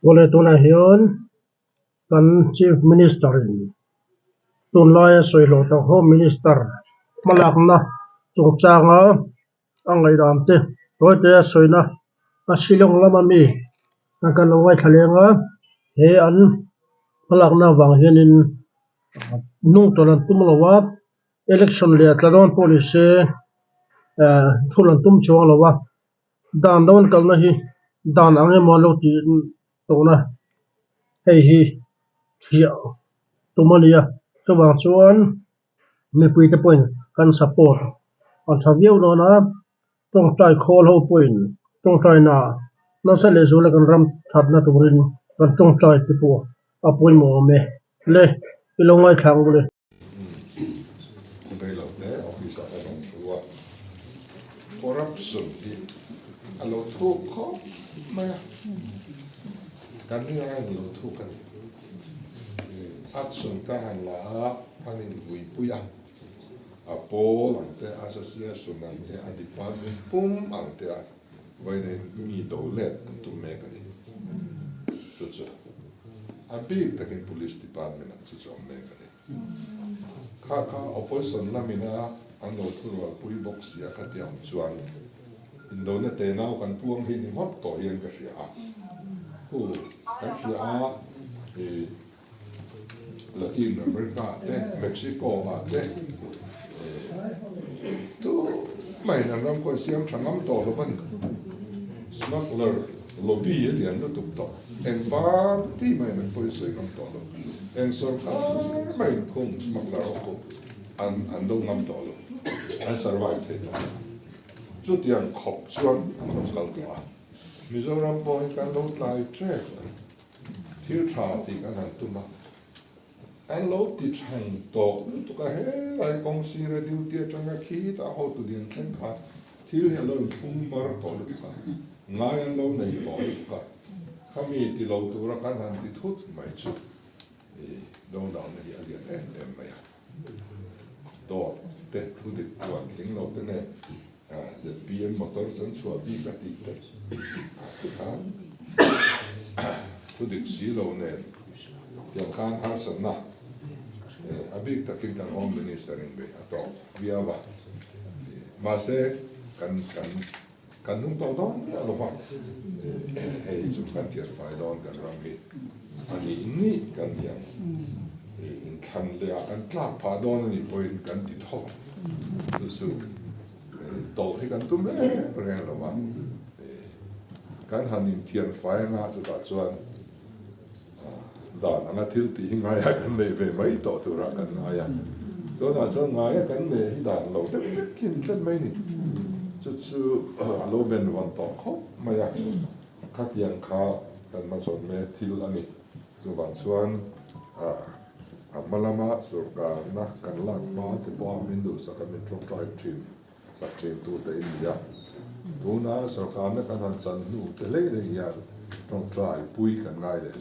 Awle tunah hian kan Chief Minister in tunlaia sawi loh tak Home Minister hmalakna chungchanga a ngaihdan te tawite a sawina a Shillong lama mi kan lo ngaithla leng a he an hmalakna avang hianin hnung tawlh an tum lo a election leh a tla dawn pawh ni se eh thul an tum chuang lo a dan lo an kalna hi dan ang emaw an lo tih tawhna hei hi thiah tum a ni a chuvang chuan. Mipuite pawhin kan support an tha viau dawn a, tawngtai khawl ho pawhin tawngtaina nasa leh zuala kan ram thatna turin kan tawngtai te pawh a pawimawh awm e le i lo ngaithla ang bawlh e. Rei lo hle office ah ka rawn thu a, corruption hi a lo thuk khawp mai a, kan ringa in lo thuk a ni. Action ka han la a, an invuipui a, a pawl ang te, association ang te, a department pum ang te a vawiin mi do let an tum mek a ni. Chu chu a bik takin police department ah chu chu awm mek a ni. Kha kha opposition lamina an lo thurualpui bawk si a khatiang chuan indona tenau kan puang hi ni ngawt tawh hian ka hria a. Hu kan hria a i Latin America ah te Mexico ah te tu mahin an ram kawih siam tha ngam tawh lo a ni. Smuggler lobby a lian lutuk tawh. Eng party mahin an pawhin sawi ngam tawh lo. Eng sorkar mahin khung smuggler ho khu an an do ngam tawh lo. An survive thei tawh lo. Chutiang khawp chuan an lo kal tawh a. Mizoram pawh hi kan lo tlai trek a ni. Thil tha tih kan han tum a. An lo ti than tawh lutuk a, helai kawng sira duty atanga khitah hotu lian thleng kha thil hi a lo inphum mar tawh lutuk a, ngai an lo nei tawh lutuk a, khami ti lo tura kan han ti thut mai chu i dodalna hi a lian em em mai a. Dawt te thu dik puan tling lo te nen ZPM motor chuan chhuah bik a tih te tikhan thu dik si lo nen tiang khan harsatna a bik takin kan Home Minister in beih a tawk viau a, mahse kan kan kan nung tawh dawn miah lo va, hei hi chu kan thian fai dawn kan ram hi a nih nih kan ni ang, inthlan leh ah kan tlak phah dawn a nih pawhin kan ti tho ang, chu chu tawlh hi kan tum reng reng lo va, kan han inthian fai anga chutah chuan dan anga thil tih hi ngaia kan neih ve mai tawh turah kan ngai a, tunah chuan ngaia kan neih hi dan lo deuh vek hi a ni tlat mai a ni. Chu chu a lo ben vawn tawh khawp mai a, khatiang kha kan hmasawn mek thil a ni. Chuvang chuan a hma lama sorkarna kan lak hma te pawha min duhsak a min tawngtai thin sak thin tute in ni a, tuna sorkarna kan han chan hnu te hlei hlei hian tawngtai pui kan ngai leh.